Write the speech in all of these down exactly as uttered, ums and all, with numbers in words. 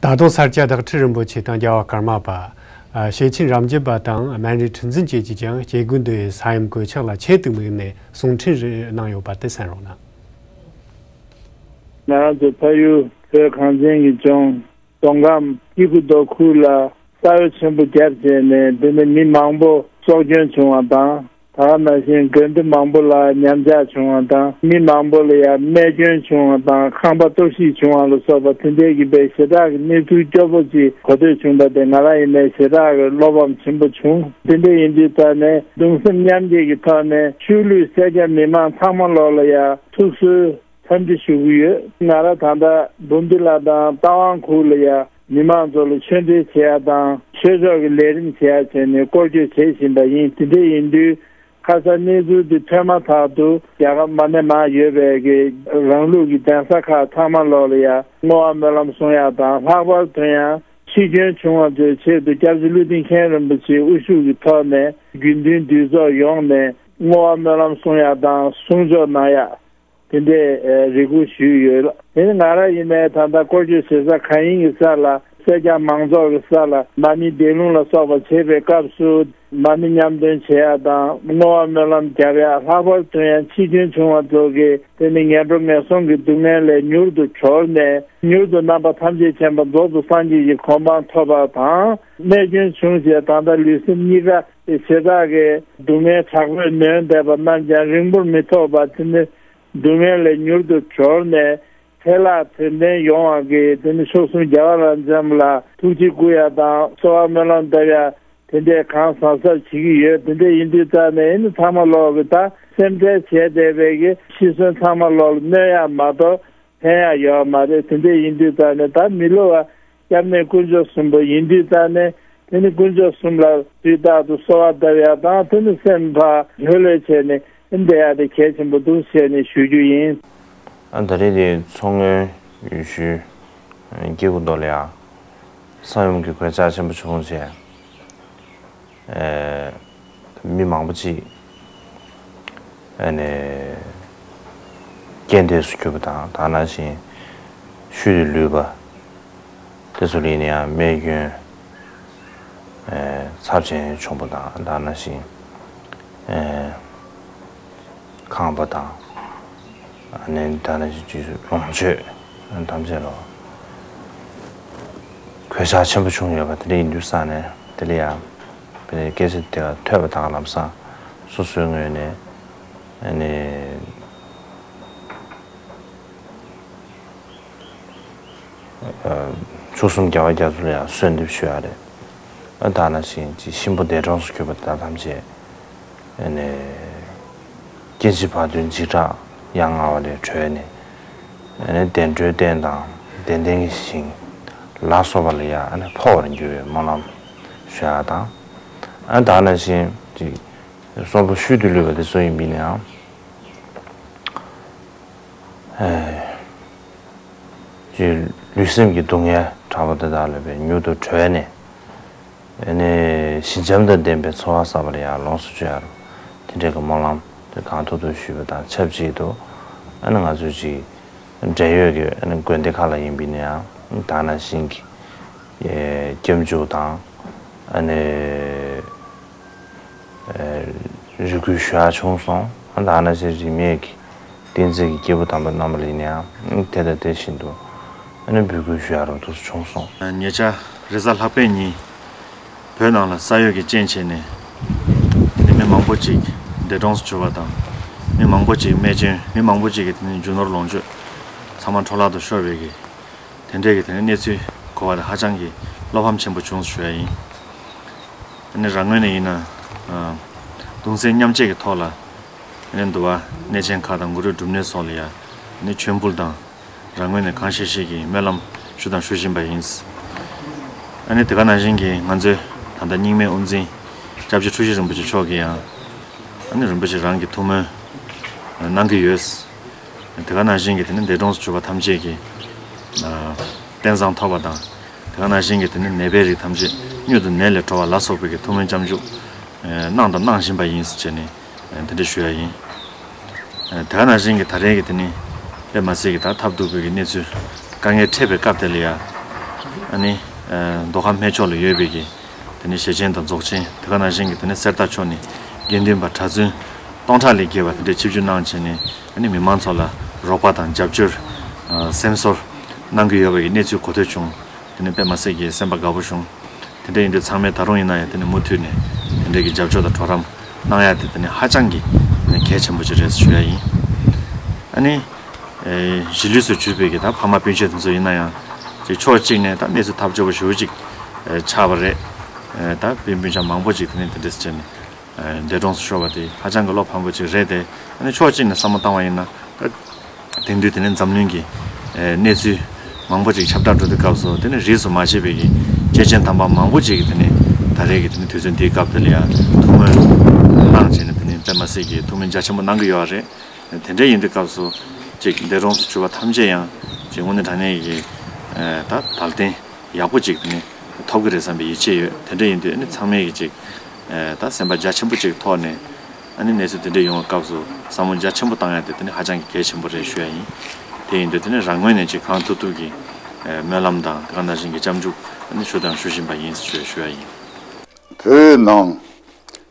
ད་དུང་ས་སྐྱ་བདག་ཁྲི་རིན་པོ་ཆེ་དང་རྒྱལ་བ་ཀརྨ་པ། ཨ། ཤེར་ཕྱིན་རབ་འབྱམས་པ་དང་སྨན་རིའི་ཁྲི་འཛིན་བཅས་ཀྱིས་ཀྱང་སྐྱེ་དགུའི་འདུལ་བའི་ས་ཡོམ་གོད་ཆག་ལ་ཆེད་དུ་དམིགས་ནས་གསུང་འཕྲིན་རེ་གནང་ཡོད་པ་དེ་གསན་རོགས་གནང་། ང་རང་ཚོ་ཕ་ཡུལ་བོད་གངས་ཅན་གྱི་ལྗོངས་མདོ་ཁམས་སྐྱེ་དགུ་མདོ་ཁུལ་ལ་ས་གཡོ་ཆེན་པོ་བརྒྱབ་བྱས་ནས། འདི་ནི་མི་མང་པོ་སྲོག་སྐྱོན་བྱུང་བ་དང་། ད་ག་ནང་བཞིན་དགོན་སྡེ་མང་པོ་ལ་ཉམས་ཆག་བྱུང་བ་དང་། མི་མང་པོ་ལ་ཡང་རྨས་སྐྱོན་བྱུང་བ་དང་། ཁང་པ་གཏོར་བཤིག་བྱུང་བ་ལ་སོགས་པ་དེ་འདྲའི་གི་དཔེ་ཞེ་དྲག་གི་གནས་ཚུལ་སྐྱོ་པོ་ཅིག་གོ་ཐོས་བྱུང་བ་དེ་ང་རང་ཡིན་ནའི་ཞེ་དྲག་གི་བློ་ཕམ་ཆེན་པོ་བྱུང་། དེ་འདྲ་ཡིན་དུས་ད་ནས་གདུང་སེམས་མཉམ་སྐྱེད་ཀྱི་ཐོག་ནས་ཤུལ་ལུས་སེར་སྐྱ་མི་མང་ཚང་མ་ལོག་ལ་ཡང་ཐུགས་གསོའི་འཚམས་འདྲི་ཞུ་གི་ཡོད། ང་རང་ད་ལྟ་འབུམ་སྡེ་ལ་དང་རྟ་དབང་ཁུལ་ལ་ཡང་མི་མང་ཚོ་ལ་ཆོས་འབྲེལ་བྱེད་ཡ་དང་ཆོས་ཕྱོགས་ཀྱི་ལས་རིམ་བྱེད་ཡ་བྱས་ནས་སྐོར་སྐྱོད་བྱེད་བཞིན་པ་ཡིན། དེ་འདྲ་ཡིན་དུས་ཁ་སང་གནས་ཚུལ་འདི་ཐོན་མ་ཐག་ཏུ་རྒྱ་གར་མ་ནས་མར་ཡོད་པའི་གི་རང་ལུགས་ཀྱི་གདན་ས་ཁག་ཚང་མ་ལོག་ལ་ཡ་བསྔོ་བ་སྨོན་ལམ་གསུང་ཡ་དང་། ལྷག་པར་དུ་ཡང་འཆི་སྐྱོན་བྱུང་བ་ཚོའི་ཆེད་དུ་སྐྱབས་རྗེ་ཀླུ་ལྡིང་མཁན་རིན་པོ་ཆེའི་དབུ་བཞུགས་ཀྱི་ཐོག་ནས་དགེ་འདུན་འདུས་ཚོགས་ཡོངས་ནས་བསྔོ་བ་སྨོན་ལམ་གསུང་ཡ་དང་གསུང་ཆོག་གནང་ཡ། དེ་འདྲའི་རེ་སྐུལ་ཞུས་ཡོད། དེ་ནི་ང་རང་ཡིན་ནའི་ད་ལྟ་སྐོར་སྐྱོད་བྱེད་ས་གང་ཡིན་གྱི་ས་ལ་སེར་སྐྱ་མང་ཚོགས་ཀྱི་ས་ལ་མ་ཎི་བཟླས་ལུང་ལ་སོགས་པ་བྱེད་པའི་སྐབས་སུ་མ་ཎི་མཉམ་འདོན་བྱེད་ཡ་དང་བསྔོ་བ་སྨོན་ལམ་རྒྱབ་ཡ། ལྷག་པར་དུ་ཡང་འཆི་སྐྱོན་བྱུང་བ་ཚོ་གིས་དེ་ནི་ངན་འགྲོ་ངན་སོང་གི་སྡུག་བསྔལ་ལས་མྱུར་དུ་གྲོལ་ནས་མྱུར་དུ་རྣམ་པ་ཐམས་ཅད་མཁྱེན་པ་རྫོགས་སུ་སངས་རྒྱས་ཀྱི་གོ་འཕང་ཐོབ་པ་དང་། རྨས་སྐྱོན་བྱུང་རྗེས་ད་ལྟ་ལུས་སེམས་གཉིས་ཀ་ཞེ་དྲག་གི་སྡུག་བསྔལ་དྲག་པོས་ནོན་བསྡད་པ་རྣམས་ཀྱང་རིང་པོར་མི་ཐོགས་པར་དེ་ནི། སྡུག་བསྔལ་ལས་མྱུར་དུ་གྲོལ་ནས་ཚེ་ལྷ་དོན་ལྡན་ཡོང་བ་གི་དེ་ནི་མཆོག་གསུམ་རྒྱལ་བ་རབ་འབྱམས་ལ་ཐུགས་རྗེ་བསྐུལ་ཡ་དང་གསོལ་བ་སྨོན་ལམ་བཏབ་ཡ་དེ་འདྲའི་གང་ཟབ་ཟབ་བྱེད་ཀྱི་ཡོད། དེ་འདྲ་ཡིན་དུས་ཙང་ནས་ཨེ་ནི་ཚང་མ་ལོག་གི་ད་སེམས་ཁྲལ་བྱས་བསྡད་པའི་གི་ཤི་གསོན་ཚང་མ་ལོག་ལ་གནོད་ཡ་མ་གཏོགས་ཕན་ཡ་ཡོད་མ་རེད། དེ་འདྲ་ཡིན་དུས་ཙང་ནས་ད་མི་ལོ་བ་སྐྱབས་གནས་དཀོན་མཆོག་གསུམ་པོ་ཡིན་དུས་ཙང་ནས་དེ་ནི་དཀོན་མཆོག་གསུམ་ལ་དུས་རྟག་ཏུ་གསོལ་བ་བཏབ་ཡ་དང་དེ་ནི་སེམས་ཕར་ལྷོད་ལྷོད་བྱས་ནས། འདི་ཡང་དེ་གལ་ཆེན་པོ་འདུག་ཟེར་ནས་ཞུ་རྒྱུ་ཡིན། ཨ། ད་རེས་དེ་མཚོ་སྔོན་ཡུལ་ཤུལ་སྐྱེ་དགུ་མདོ་ལ་ཡང་ས་ཡོམ་གྱི་གོད་ཆག་ཆེན་པོ་བྱུང་རྗེས། ཨེ། མི་མང་པོ་ཅིག་ཨ་ནི་རྐྱེན་འདས་སུ་གྱུར་པ་དང་། དེ་ནང་བཞིན་ཤུལ་དུ་ལུས་པ་དེ་ཚོ་ལ་ཡིན་ན་ཡང་རྨས་སྐྱོན་ཨེ་ཚབས་ཆེན་བྱུང་པ་དང་། དེ་ནང་བཞིན་ཨེ་ཁང་པ་དང་། ཨ་ནི་དེ་ནང་བཞིན་ལོངས་སྤྱོད་ཐམས་ཅད་ལ་གོད་ཆག་ཆེན་པོ་བྱུང་ཡོད་པ་དེ་འདྲ་ཡིན་དུས་ཙང་ནས། དེ་ལ་ཡང་དཔེ་སྐད་ཆ་དེ་ཐོས་པ་དང་ལམ་སང་སོ་སོའི་ངོས་ནས་ཨ་ནི། ཨ། མཆོག་གསུམ་རྒྱལ་བ་རྒྱ་མཚོ་ལ་ཡང་གསོལ་འདེབས་ཞུ་ཡ་རེད། ཨ། དེ་ནང་བཞིན་གྱི་གཤིན་པོ་འདས་གྲོངས་སུ་གྱུར་པ་དག་ཐམས་ཅད་ཨ་ནི་སྐྱེ་འཆི་བར་དོའི་འཇིགས་སྐྲག་ཡ་ང་བ་ལས་གྲོལ་ནས། ཨ་ནི་བདེ་འགྲོའི་རྟེན་དང་བདེ་ལྡན་གྱི་ཞིང་ལ་སོགས་པ་ལ་ཡང་ཨ་ནི་འཕོ་བར་འགྱུར་བའི་སྨོན་ལམ་ཞུ་ཡ་དང་། ཨ། དེ་ནང་བཞིན་གྱི་གསོན་པོ་ཤུལ་དུ་ལུས་པ་དེ་ཚོ་ཡིན་པ་ཡིན་ན་ཡང་། ཨེ། ཅིག་ལུས་སེམས་ཀྱི་སྡུག་བསྔལ་དྲག་པོ་དེ་དག་ལས་པའི་མྱུར་དུ་གྲོལ་ནས། ཨ་ནི་ཞི་འཇམ་དང་ལྡན་པའི་འཚོ་བ་བསགས་པ་ལ་ཡང་ལོངས་སུ་སྤྱོད་ཡ་རུ་དེ་འདྲའི་གི་སྨོན་ལམ་དེ་གང་ཐུབ་ཐུབ་ཞུས་པ་དང་ཆབས་ཅིག་ཏུ། ཨ་ནི་ང་ཚོས་ཅིག་འབྲེལ་ཡོད་ཀྱི་ཨ་ནི་དགོན་སྡེ་ཁག་ལ་ཡིན་པ་ཡིན་ན་ཡང་དེ་ནང་བཞིན་གྱི་ཨེ་སྐྱབས་འཇུག་དང་། ཨ་ནི། ཨེ། རེ་སྐུལ་ཞུ་ཡག་བྱུང་སོང་། ཨ། དེ་ནང་བཞིན་རིས་མེད་ཀྱི་བསྟན་འཛིན་གྱི་སྐྱེས་བུ་དམ་པ་རྣམས་ལ་ཡིན་ན་ཡང་དེ་དང་དེ་བཞིན་དུ་ཨ་ནི་འབོད་སྐུལ་ཞུ་ཡག་རུ་འདུག་བྱུང་སོང་། ཉེ་ཆར་རེས་གཟའ་ལྷག་པའི་ཉིན་བོད་ནང་ལ་ས་གཡོས་ཀྱི་རྐྱེན་བྱས་ནས་དེ་ནས་མི་མང་པོ་ཅིག་འདས་གྲོངས་སུ་གྱུར་བ་དང་། མི་མང་པོ་ཅིག་རྨས་སྐྱོན། མི་མང་པོ་ཅིག་གི་དེ་ནས་རྒྱུ་ནོར་ལོངས་སྤྱོད་ཚང་མ་འཕྲོ་བརླག་ཏུ་ཤོར་བའི་གི་དེ་འདྲའི་གི་དེ་ནས་གནས་ཚུལ་གོ་བ་དེ་ཧ་ཅང་གི་བློ་ཕམ་ཆེན་པོ་བྱུང་ཞུ་ཡ་ཡིན། ཨ་ནི་རང་ངོས་ནས་ཡིན་ན། ཨ། གདུང་སེམས་མཉམ་སྐྱེད་ཀྱི་ཐོག་ལ་ཨ་ནི་འདུལ་བ་གནས་ཆེན་ཁག་དང་གུ་རུའི་སྒྲུབ་གནས་སོགས་ལ་ཡ་ཨ་ནི་མཆོད་འབུལ་དང་རང་ངོས་ནས་གང་ཤེས་ཤེས་ཀྱི་སྨོན་ལམ་ཞུ་དང་ཞུ་བཞིན་པ་ཡིན། ཨ་ནི་དེ་ག་ནང་བཞིན་གྱི་ང་ཚོའི་ད་ལྟ་རྙིང་མའི་དབུ་འཛིན་སྐྱབས་རྗེ་འཁྲུལ་ཞིག་རིན་པོ་ཆེ་མཆོག་གིས་ཡང་ཨ་ནི་རིན་པོ་ཆེ་རང་གི་ཐུགས་སྨོན་གནང་གི་ཡོད། དེ་ག་ནང་བཞིན་གྱི་དེ་ནི་འདས་གྲོངས་སུ་གྱུར་པ་ཐམས་ཅད་ཀྱི་ཨ་རྟེན་བཟང་ཐོབ་པ་དང་། དེ་ག་ནང་བཞིན་གྱི་དེ་ནི་ནད་པའི་རིགས་ཐམས་ཅད་མྱུར་དུ་ནད་ལས་གྲོལ་བ་ལ་སོགས་པའི་གི་ཐུགས་སྨོན་སྐྱབས་འཇུག་གནང་དང་གནང་བཞིན་པ་ཡིན་ཟེར་བྱས་ནས་དེ་འདྲ་ཞུ་ཡ་ཡིན། དེ་ག་ནང་བཞིན་གྱི་ད་རེས་ཀྱི་དེ་ནི་དཔེ་མ་སྲིད་ཀྱི་ད་ཐབས་སྡུག་པའི་གི་གནས་ཚུལ་དཀའ་ངལ་འཕྲད་པའི་སྐབས་དེ་ལ་ཡ་ ཨ་ནི་མདོ་ཁམས་སྨད་ཕྱོགས་ལ་ཡོད་པའི་གི་དེ་ནི་ཞེ་ཆེན་དང་རྫོགས་ཆེན། དེ་ག་ནང་བཞིན་གྱི་དེ་ནི་གསེར་རྟ་ཕྱོགས་ནས་དགེ་འདུན་པ་གྲྭ་བཙུན་སྟོང་ཕྲག་ལས་བརྒལ་བ་དེ་འདྲའི་ཆིབས་བསྒྱུར་གནང་བྱས་ནས། ཨ་ནི་མི་མང་ཚོ་ལ་རོགས་པ་དང་རྒྱབ་སྐྱོར་སེམས་གསོ་གནང་གི་ཡོད་པའི་གི་གནས་ཚུལ་གོ་ཐོས་བྱུང་། དེ་ནི་དཔེ་མ་སྲིད་ཀྱི་སེམས་པ་དགའ་པོ་བྱུང་། དེ་འདྲ་ཡིན་དུས་ཚང་མས་ད་རུང་ཡིན་ན་ཡང་དེ་ནི་མུ་མཐུད་ནས་དེ་འདྲའི་གི་རྒྱབ་སྐྱོར་དང་གྲོགས་རམ་གནང་ཡ་དེ་དེ་ནི་ཧ་ཅང་གི་དེ་ནི་གལ་ཆེན་པོ་ཅིག་རེད་ཞུ་ཡ་ཡིན། ཨ་ནི་གཞིས་ལུས་སུ་གྱུར་པའི་གི་ད་ཕ་མ་སྤུན་མཆེད་དེ་ཚོ་ཡིན་ན་ཡང་ཅིག་ཕྱོགས་གཅིག་ནས་ད་གནས་ཚུལ་ཐབས་སྐྱོ་པོ་ཞེ་པོ་ཅིག་ཆགས་པ་རེད། ད་སྤུན་སྤུན་ཆ་མང་པོ་ཅིག་དེ་ནི་དེ་འདྲས་བྱས་ནས་འདས་གྲོངས་སུ་ཤོར་བ་དེ་ཧ་ཅང་གི་བློ་ཕམ་པོ་ཅིག་རེད་དེ། ཨ་ནི་ཕྱོགས་གཅིག་ནས་བསམ་བློ་བཏང་བ་ཡིན་ན་ད། དེང་དུས་དེ་ནི་འཛམ་གླིང་གི་ཨེ་གནས་ཚུལ་མང་པོ་ཅིག་ཁྱབ་བསྒྲགས་འགྲོ་དུས་སྐབས་སུ། དེ་ནི་རིས་སུ་མ་ཆད་པའི་གི་སྐྱེས་ཆེན་དམ་པ་མང་པོ་ཅིག་གིས་དེ་ནི་ད་རེས་ཀྱི་དེ་ནི་དུས་ཚོད་འདིའི་སྐབས་དེ་ལ་ཡང་ཐུགས་སྨོན་གནང་བྱས་ནས། དེ་ནི་དཔེ་མ་སྲིད་ཀྱི་ཐུགས་སྨོན་རྒྱ་ཆེན་པོ་གནང་གི་ཡོད་རེད། དེ་འདྲ་ཡིན་དུས་སྐབས་སུ་ཅིག་འདས་གྲོངས་སུ་གྱུར་པ་ཐམས་ཅད་ཡང་ཅིག་དངོས་གནས་དྲང་གནས་ཀྱི་ཨེ་ད་དལ་རྟེན་ཡག་པོ་ཅིག་དེ་ནི་ཐོབ་ཀྱི་རེད་བསམ་པའི་ཡིད་ཆེས་ཡོད། དེ་འདྲ་ཡིན་དུས་ཨ་ནི་ཚང་མས་ཀྱི་ཅིག་ཨེ་ད་སེམས་པ་རྒྱ་ཆེན་པོ་ཅིག་ཐོག་ནས། ཨ་ནི་གནས་ཚུལ་དེ་འདྲ་ཡོང་བའི་སྐབས་སུ་བསམ་བློ་རྒྱ་ཆེན་པོ་བཏང་ཡ་དེ་དེ་ནི་ཧ་ཅང་གི་གལ་ཆེན་པོ་རེད་ཞུ་ཡ་ཡིན། དེ་ཡིན་དུས་དེ་ནི་རང་ངོས་ནས་ཅིག་གང་ཐུབ་ཐུབ་ཀྱི་ཨེ་སྨོན་ལམ་དང་དེ་ག་ནང་བཞིན་གྱི་སྐྱབས་འཇུག་ཨ་ནི་ཞུ་དང་ཞུ་བཞིན་པ་ཡིན་ཞུ་ཞུ་ཡ་ཡིན། བོད་ནང་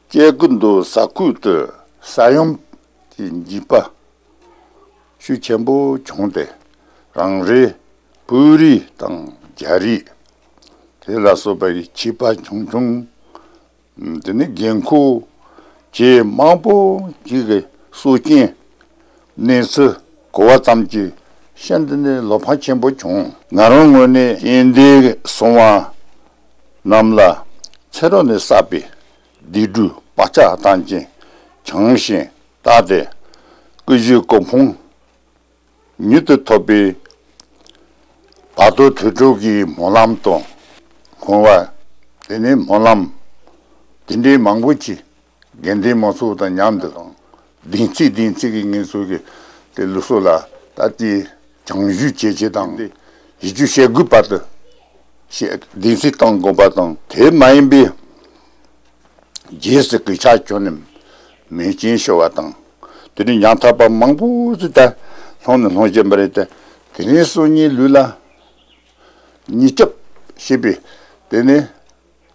སྐྱེ་རྒུ་མདོ་ས་ཁུལ་དུ་ས་ཡོམ་གྱི་འཇིགས་པ་ཤུགས་ཆེན་པོ་བྱུང་སྟེ། རང་རེའི་བོད་རིགས་དང་རྒྱ་རིགས་དེ་ལ་སོགས་པའི་བྱིས་པ་ཆུང་ཆུང་། དེ་ནི་རྒན་འཁོགས་བཅས་མང་པོ་ཅིག་གི་སྲོག་རྐྱེན་གནས་ཚུལ་གོ་བ་ཙམ་གྱིས་ཤིན་ཏུ་ནས་བློ་ཕམ་ཆེན་པོ་བྱུང་། ང་རང་ངོས་ནས་ཡོན་ཏན་སོང་བ་རྣམས་ལ་ཚེ་རབས་ནས་བསགས་པའི་སྡིག་སྒྲིབ་བག་ཆགས་དང་བཅས་བྱང་ཞིང་དག་སྟེ། སྐུ་བཞུགས་གོ་འཕང་མྱུར་དུ་ཐོབ་པའི་བར་དོ་དུར་ཁྲོད་ཀྱི་སྨོན་ལམ་དང་། འཁོར་བ་དེ་ནས་སྨོན་ལམ་དེ་འདྲའི་མང་པོ་ཅིག་དགེ་འདུན་མང་ཚོགས་དང་མཉམ་དུ་དང་། བདེན་ཚིག་བདེན་ཚིག་གི་ངེད་ཚོ་གི་དེ་ལུགས་སྲོལ་ལ་ད་ལྟའི་བྱང་ཞུ་བྱེད་ཆེད་དང་། ཡིག་རྒྱུགས་བཤད་དགོས་པ་དུ་བཤད། བདེན་ཚིག་གཏོང་དགོས་པ་དང་། དེ་མ་ཡིན་པའི་རྗེས་སུ་གུས་ཕྱག་བྱོན་ནས་མེ་ཅིན་ཤོར་བ་དང་། དེ་ནས་ཉམ་ཐག་པ་མང་པོ་ཞིག་ད་ལྷོང་ནས་ལྷོང་བཞིན་པ་རེད་དེ། དེ་ནས་སང་ཉིན་ལུས་ལ་ཉེས་སྐྱོབ་བྱེད་པའི་དེ་ནས་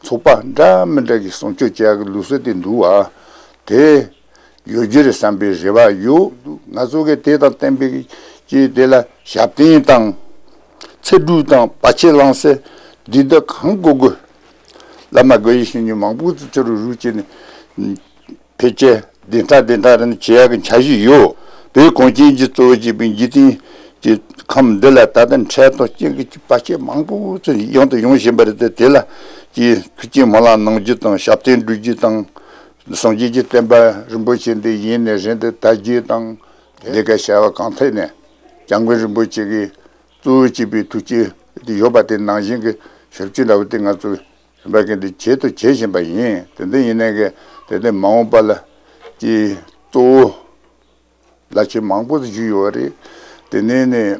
ཚོགས་པ་འདྲ་མི་འདྲ་གི་སྲུང་སྐྱོབ་བྱེད་ཡག་གི་ལུགས་སྲོལ་དེ་འདུག་བ། དེ་ཡོད་རྒྱུ་རེད་བསམ་པའི་རེ་བ་ཡོད། ང་ཚོ་གི་དེ་དང་བསྟན་པའི་ཀྱི་དེ་ལ་ཞབས་བརྟན་དང་ཚེ་སྒྲུབ་དང་བར་ཆད་བསླང་སའི་སྡིག་སྒྲིབ་གང་དགོས་དགོས། བླ་མ་དགེ་བའི་བཤེས་གཉེན་མང་པོ་ཚོ་ཚུར་རུབ་བྱས་ནས་ཕལ་ཆེར་བདེན་མཐའ་བདེན་མཐའ་རེ་ནས་བྱེད་ཡག་གི་འཆར་གཞི་ཡོད། བོད་གངས་ཅན་གྱི་གཙོ་བོ་བྱས་པའི་འཇིག་རྟེན་གྱི་ཁམས་འདི་ལ་ད་ལྟ་འཕྲལ་དང་རྐྱེན་གྱི་བར་ཆད་མང་པོ་ཚོ་ཡོང་དང་ཡོང་བཞིན་པ་རེད་དེ། དེ་ལ་ཀྱི་ཐུགས་བསྐྱེད་སྨོན་ལམ་གནང་རྒྱུ་དང་། ཞབས་བརྟན་སྒྲུབ་རྒྱུ་དང་། སངས་རྒྱས་ཀྱི་བསྟན་པ་རིན་པོ་ཆེ་འདི་ཡིན་ནས་རིང་དུ་དར་རྒྱས་དང་། ལས་ཀ་བྱ་བ་གང་ཐད་ནས་སྐྱབས་མགོན་རིན་པོ་ཆེ་གིས་གཙོ་བོ་བྱས་པའི་ཐུགས་བསྐྱེད་དེ་ཡོད་པ་དེ་ནང་བཞིན་གྱི་ཞབས་ཕྱི་འདྲ་བོ་དེ་ང་ཚོས་རིམ་པ་ཀུན་ཏུ་བྱེད་དུ་བྱེད་བཞིན་པ་ཡིན། དེ་འདི་ཡིན་ནས་གི་དེ་ནས་མ་འོངས་པ་ལ་ཀྱི་གཙོ་བོ་བླ་ཆེན་མང་པོ་ཞིག་བཞུགས་ཡོད་རེད། དེ་ནས་ནས་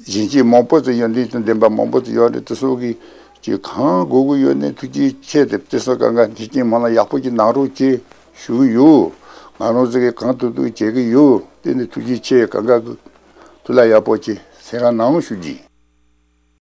གཞོན་སྐྱེས་མང་པོ་ཞིག་ཡོན་ཏན་དང་ལྡན་པ་མང་པོ་ཞིག་ཡོད་རེད། དེ་ཚོ་གིས་ཀྱི་གང་དགོས་དགོས་ཡོད་ནས་ཐུགས་རྗེ་ཆེ་དེ་བརྩི་སྲུང་གང་ག་མཐིལ་རྐྱེན་མ་ལ་ཡག་པོ་ཅིག་གནང་རོགས་ཅེས་ཞུ་གི་ཡོད། ང་རང་ཚོ་གིས་གང་ཐུབ་ཐུབ་བྱེད་ཀྱི་ཡོད། དེ་ནི་ཐུགས་རྗེ་ཆེ། གང་ག་གི་ཐུགས་ལ་ཡག་པོ་ཅིག་སེམས་རང་གནང་ཞུ་རྒྱུ་ཡིན།